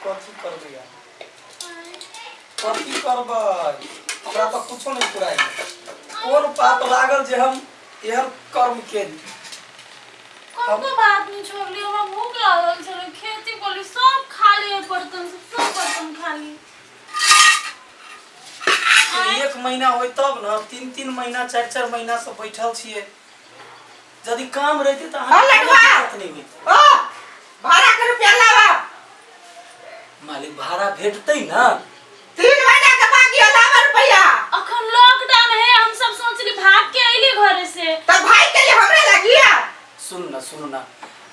कथी करबै आब कथी करबै हमरा तऽ कुछो नहि फुराइ कोन पाप लागल जे हम एहन कर्म केली। कोनो बात नहीं छोड़ली, हमरा भूख लागल छलै, खेती कोली सब खाली है, बर्तन सब, सब बर्तन खाली। एक महीना होय तब न, तीन तीन महीना चारि चारि महीना से बैठल छियै। यदि काम रहते तऽ हाँ, अहाँके कोनो लड़वा। दिक्कत नहि होइत। ओ भाड़ा के रुपया लावा। मालिक भाड़ा भेटतै न। 3 महीना के बाकी है, लावा रुपया। अखन लॉकडाउन है, हम सब सोचली भाग के अइली घरे से। तब भाई के लिए हमरा लगिया। सुन न, सुन न,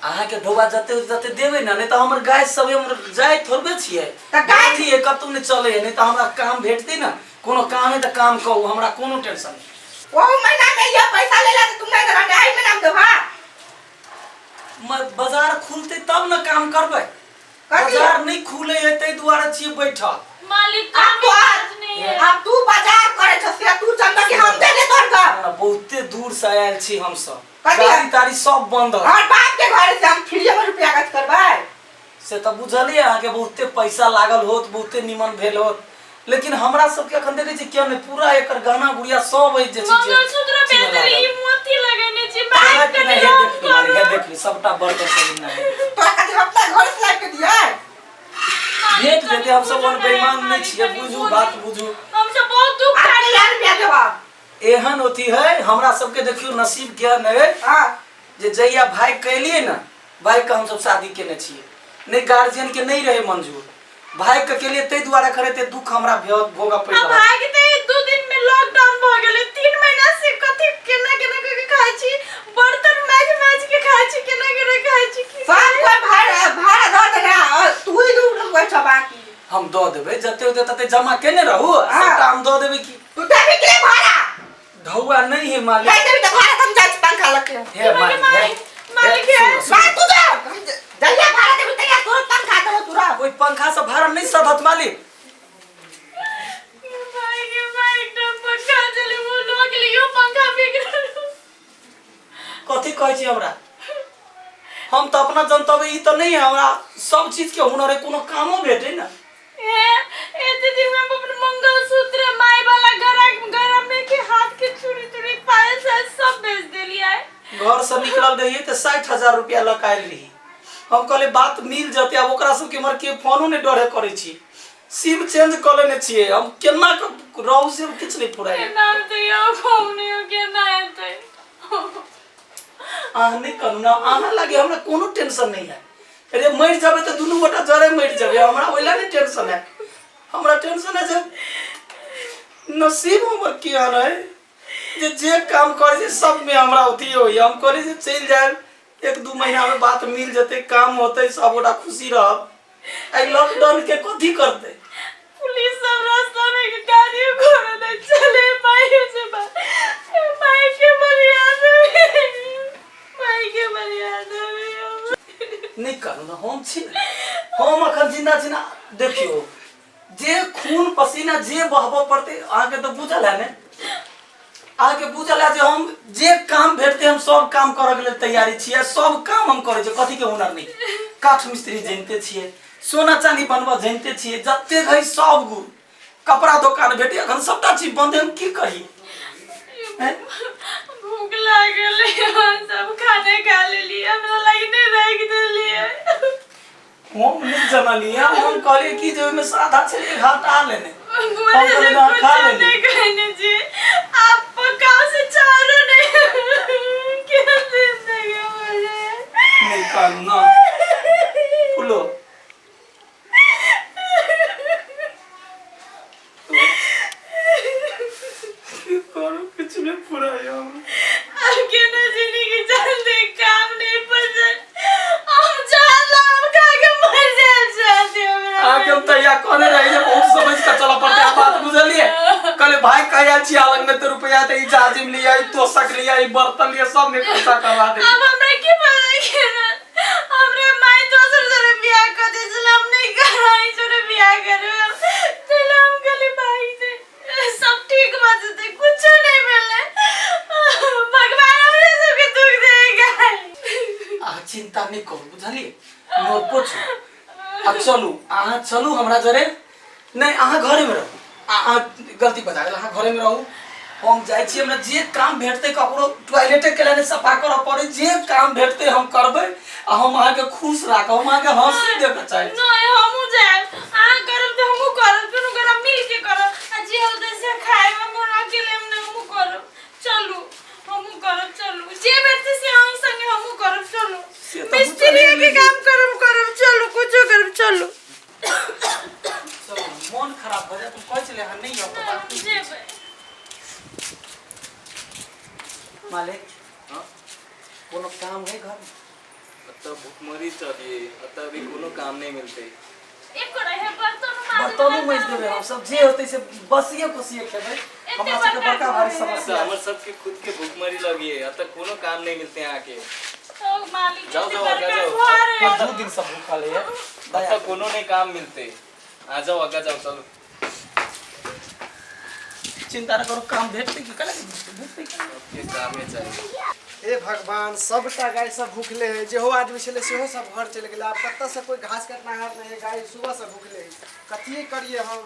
अहाँके ढोबा जते होतै तते देबै ने, नहि तऽ हमर गाय सब हमर जाय थोड़बे छियै। तऽ गाय- अथी है, कतहु नहि चलै है, नहि तऽ हमरा काम भेटतै ने, कोनो काम है तऽ काम कहू, हमरा कोनो टेंशन नहि। ओहू महीना में ये पैसा लेला तऽ तू नहीं देला, एहि महीना में देबा। बाजार खुलतै तब ने काम करबै। कथी? बाजार नहि खुले है ताहि दुआरे छियै बैठल। मालिक अब काम तो काज नहीं है। अब तू बाजार करे छ से तू चंदा कि हम देने तोर घर। हमरा बहुते दूर से आयल छी हमसब। कथी? गाड़ी ताड़ी सब बंद है। और बाप के घर से हम फ्री में रुपया खर्च करबै। से तऽ बुझलियै अहाँके बहुते पैसा लागल होत, बहुते निमन भेल होत, लेकिन हमरा सबके अखन देखै छी किया नहि पूरा एकर गहना गुड़िया सब अछि जे छै जे मंगलसूत्र चीज बेच देली, लागल। ई मोती लगेने छी, खेनाइ बात पिनाइ कनि हे कम देख लियौ मालिक, हे करू। देख लियौ सबटा बर्तन सब एना है। तोरा कथी हम अपना घर से लाबि के दियै? भेट जेतै, हमसब ओहन बेईमान नहि छियै, बुझू बात बुझू। हम सब बहुत दुख आ कहिया रुपया देबऽ? एहन अथी है हमरा सबके, देखियौ नसीब केहन है जे जहिया भाई कैलियै ने, भाई के हमसब शादी केने छियै, नहि गार्जियन के नहि रहे मंजूर, भाई के केलियै ताहि दुआरे एखन एते दुख हमरा भोगऽ पड़ि आ रहल। भाग ते 2 दिन में लॉकडाउन भ गेलै, 3 महीना से कथी केना केना कऽ के खाइ छी, बर्तन माजि माजि के खाइ छी, केना केना खाइ छी की। सब कोई भाड़ा भाड़ा दऽ देने आ तू ही दू रुपया छ बाकी। हम दऽ देबै, जते होतै तते जमा केने रहू, सबटा हम दऽ देबै की। तू देबी के भाड़ा? ढौआ नहीं है मालिक। नहीं देबी तऽ भाड़ा तऽ हम जाइ छी पंखा लग के। हे मालिक, हे मालिक, हे। सुनू, सुनू। मार तू जा, हम जहिया भाड़ा देबी तहिया तोरो पंखा देबो तोरा। ओहि पंखा से भाड़ा नहीं सधत मालिक। भाई के भाई एकदम पंखा चले वो लोग लियो पंखा बिगड़। कथी कहै छी हमरा? हम तऽ अपना जनतब ई तऽ नहीं है, हमरा सब चीज के हुनर है, कोनो कामो भेटे ना। हे एते दिन में हम अपन मंगलसूत्र, माय वाला गरा गरा में के हाथ के चूड़ी चूड़ी पायल सायल सब बेच देलियै। घर से निकलल रहिए तऽ 60,000 रुपया लऽ के आयल रही। हम कहलियै बात मिल जतै। आब ओकरा सबके इम्हर के फोनो नहि डरे करै छी, सिम चेंज कऽ लेने छियै। हम केना कऽ रहू से किछु नहि फुराइ। केना हेतै यौ, हम नहि हो, केना हेतै? अहाँ नहि करू ने, अहाँ लागे हमरा कोनो टेंशन नहीं है। अरे मरि जेबै तऽ दुनू गोटा जरे मरि जेबै, हमरा ओहि लए नहि टेंशन है। हमरा टेंशन है जे नसीब हमर केहन है जे जे काम करै छै सबमे हमरा अथी होइए। हम कहली जे चलि जायब, 1-2 महीनामे बात मिल जेतै, काम होतै, सब गोटा खुशी रहब। एहि लॉकडाउन के कथी करतै? पुलिस सब रास्ता में के गाड़ी घोड़ा नहीं चले, भाई से भाई के बलिया दे, भाई के बलिया दे। नहि करू ने, हम छी ने, हम अखन जिंदा छी ने। देखियौ जे खून पसीना जे बहबऽ पड़तै, अहाँके तऽ बुझल है ने, अहाँके बुझल है जे हम जे काम भेटतै हम सब काम करऽके लेल तैयारी छियै, सब काम हम करै छियै। कथीके हुनर नहि? काठ मिस्त्री जनिते छियै, सोना चानी बनबऽ जनिते छियै, जतेक है सब गुण। कपड़ा दोकान भेटै, अखन सबटा चीज बंद है, हम की कही? हैं? भूख लागल है, हम सब खाने खा लेलिए, हमरा लागी नहीं राखि देलिए। हम नहि जनलियै, हम कहलियै कि जे ओहिमे सादा छलै, घाटा लेने हम गोरे कहलियै से ना, खा कुछ लेली। नहीं कहने जी, आप पकाओ से चारो नहीं क्या जिंदगी मुझे। नहि कहलहुँ ना फूलो। की करू, किछु नहि फुराइए हमरा। अब केना जिंदगी चलते, काम नहीं पसंद, हम चाहला हम खा के मर जाए चाहते हमरा। अहाँके हम तहिया कहने रही जे बहुत समझ के चलऽ पड़तै, आ बात बुझलियै? कहलियै भाई कहि आयल छी अलग में तऽ रुपया तऽ ई जाजिम लिअ, ई तोशक लिअ, ई बर्तन लिअ, सब में खर्चा करवा दे। अब हमरा की पता केना हमरा माय दोसर जोरे बियाह कर दे छल, हम नहीं कराई जोरे बियाह करबे। चलो हम कहली भाई से सब ठीक भऽ जेतै, कुछो नहीं भेलै, भगवान हमरे सबके दुख देगा। अहाँ चिंता नहि करू, बुझलियै? नोर पोछू। आ चलू, अहाँ चलू हमरा जरे। नहि, अहाँ घरेमे रहू। अहाँ गलती बजा गेल, अहाँ घरेमे रहू, हम जाइ छी। हमरा जे काम भेटतै, ककरो टॉयलेटे के लिए सफा करऽ पड़ै, जे काम भेटतै हम करबै आ हम अहाँके खुश राखब, हम अहाँके हंसी देबऽ चाहै छी। नहीं, हमहूँ जायब। अहाँ करब तऽ हमहूँ करब, दुनू गोरा मिल के करब आ जे होतै से खायब। हम अकेले हम नहि, हमहूँ करब। चलू, हमहूँ करब। चलू, जे भेटतै से अहीं संगे हमहूँ करब। चलू। से तऽ मिस्त्री के काम करब, करब। चलू, कुछो करब, चलू। चलू, मोन खराब भऽ जायत। हम कहै छलियै अहाँ नहि आउ तऽ बात हम जेबै। मालिक। हाँ? कोनो काम है घरमे? अतः भुखमरी चलिए, अतः अभी कोनो काम नहीं मिलते। एक रहे बर्तन माजै। बर्तनो माजि देबै हम सब, जे होतै से बसिए कोसिए खेबै। हमरा सबके बड़का भारी अतः समस्या। हमर सबके खुद के भुखमरी लगी है, अतः कोनो काम नहीं मिलते यहाँ के। तो मालिक, जाओ, एते जाओ, बड़का जाओ। घर है। 2 दिन से भूखल है दया। अतः कोनो नहीं काम मिलते। आ जाओ, आगा जाओ, चलो। चिंता न करू, काम भेटतै कि कल भेटतै कि? सबके काम में चाहिए। हे भगवान, सबटा गाय सब भूखले है। जेहो आदमी छलै सेहो सब घर चलि गेलै। आब कतऽसँ कोइ घास काटनाहार नहि है। गाय सुबहसँ भूखले है। कथी करियै हम?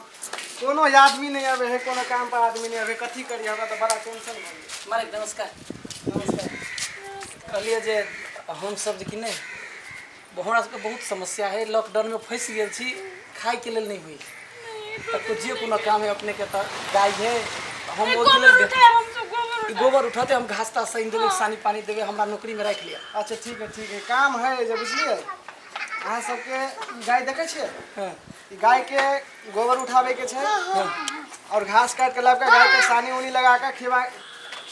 कोनो आदमी नहि अबै है, कोनो काम पर आदमी नहि अबै। कथी करियै? हमरा तऽ बड़ा टेंशन भऽ गेल। मालिक, नमस्कार, नमस्कार। कहलियै जे हमसब जे कि नहि, हमरा सबके बहुत समस्या है, लॉकडाउनमे फँसि गेल छी, खायके लेल नहि होइ तऽ जे कोनो काम है अपनेके। तऽ गाय है, हम ओहिके गोबर लेल उठायब हमसब, गोबर। ई गोबर उठेतै, हम घास तास सानि देबै, सानी पानी देबै। हमरा नौकरीमे राखि लिअ। अच्छा, ठीक है, ठीक है। काम है जे, बुझलियै, अहाँ सबके ई गाय देखै छियै? हँ। ई गायके गोबर उठाबैके छै और घास काटि के लाबि कऽ गायके सानी उनी लगा कऽ खिबा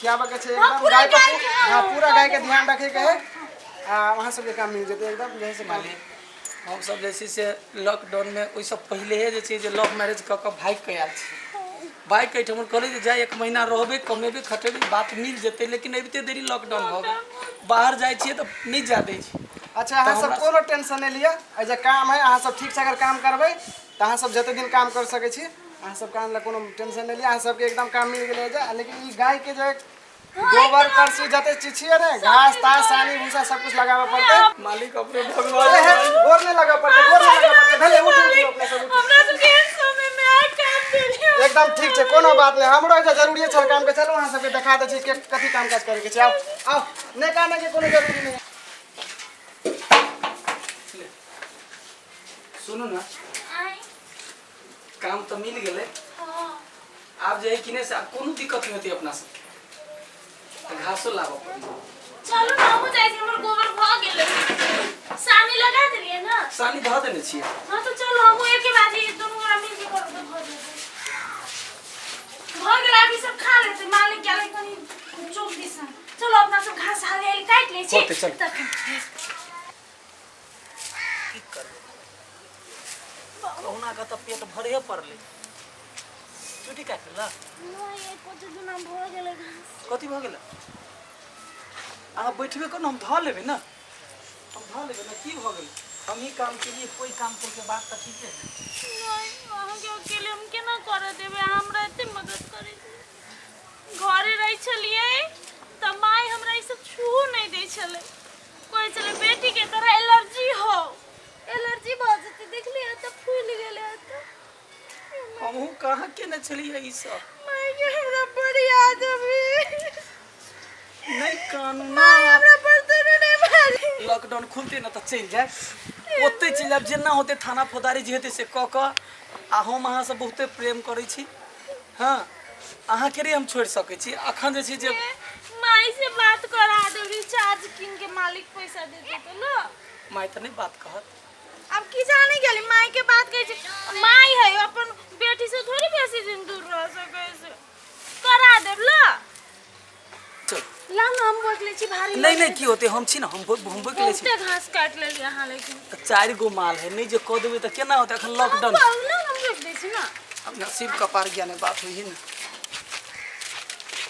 खियाबऽके छै एकदम पूरा गाय पर। गायके, हाँ। हाँ, पूरा गायके ध्यान रखैके है आ अहाँ सबके काम मिल जेतै एकदम जे है से काम। मालिक, हमसब जे छै से लॉकडाउनमे ओहिसँ पहिलेहे जे छै जे लव मैरिज कऽ कऽ भागि कऽ आयल छी। भागि कऽ एहिठाम कहलियै जे जाय एक महीना रहबै, कमेबै, खटेबै, बात मिल जेतै। लेकिन अबिते देरी लॉकडाउन भऽ गेल। बाहर जाइ छियै तऽ नहि जाय दै छै। अच्छा, अहाँ सब हमरा- कोनो टेंशन नहि लिअ। एहि जे काम है, अहाँ सब ठीक से अगर काम करबै तऽ अहाँ सब जते दिन काम कर सकै छी। अहाँ सब काम ला कोनो टेंशन नहि लिअ, अहाँ सबके एकदम काम मिल गेलै एहिजा। लेकिन ई गाय के जे गोबर करसी जते चीज छियै ने, घास तास, सानी भूसा, सब कुछ लगाबऽ पड़तै। मालिक, अपने ए, भगवान। हे, गोर नहि लगऽ पड़तै, गोर नहि लगऽ पड़तै। भेलै, उठू, उठू, अपने सब उठू। हमरा सबके एहन समय में आ काम देलियै। एकदम ठीक छै, कोनो बात नहि। हमरो एहिजा जरूरिए छल काम के। चलू, अहाँ सबके देखा दै छी के कथी काम काज करे के छै। आउ, आउ। नहि काने के कोनो जरूरी नहि। सुनू ने। आँय। काम तऽ मिल गेलै। हाँ। आब जे है कि नहि से आब कोनो दिक्कत नहि होतै अपना सबके, तऽ घासो लाबऽ पड़ी। चलू ने, हमहूँ जाइ छी। हमर गोबर भऽ गेलै, सानी लगा देलियै ने? सानी धऽ देने छियै। हाँ, तऽ चलू, हमहूँ एके बाजी दुनू गोरा मिल के करब तऽ भऽ जेतै। भऽ गेल, आब ई सब खा लेतै। मालिक गेलै कनि चौक दिसन। चलू, अपना सब घास हाली हाली काटि लै छी। होतै, चलू। तखन की करबै, कहुना कऽ तऽ पेट भरे पड़लै। चुटी काटि लेलक? नहि, एको दुना भऽ गेलै घास। कथी भऽ गेलै? अहाँ बैठबे करू ने, हम धऽ लेबै ने, हम धऽ लेबै ने। की भऽ गेलै? हम ही काम केलिए, कोई काम केलकै, बात तऽ ठीके है। नहि, अहाँके अकेले हम केना करऽ देबै? अहाँ हमरा एते मदद करै छी। घरे रहै छलियै तऽ माय हमरा ई सब छुओ नहि दै छलै। कहै छलै, बेटीके तोरा एलर्जी हौ, एलर्जी भऽ जेतै। देखलियै तऽ फूलि गेलै तऽ। हमहूँ कहाँ केने छलियै ई सब? मायके हमरा बड़ याद अबै। नहि कानू ना। माय हमरा बर्तनो नहि मारी। लॉकडाउन खुलते ने तऽ चलि जायब, ओतहि चलि जायब। जेना होतै, थाना फौदारी जे हेतै से कऽ कऽ। आ हम अहाँसँ बहुते प्रेम करै छी। हँ, अहाँके रे हम छोड़ि सकै छी अखन जे छै जे माय से बात करा दे, रिचार्ज कीन के मालिक पैसा दे देते ना। माय तऽ नहि बात कहत। अब की जाने गेली, माय के बात कहै छै। माय है, अपन बेटी से थोड़ी बेसी दिन दूर रह सकै छै। करा देब ला। चल। ला ना, हम बोल लै छी, भारी। नहि नहि, की होतै? हम छी ने, हम बोकि लै छी। बहुते घास काटि लेली अहाँ लेकिन। तऽ चारि गो माल है, नहि जे कऽ देबै तऽ केना होतै? अखन लॉकडाउन हम ना, हम रोकि दै छी ना। अब नसीब कपार ज्ञान बात हुई है ना।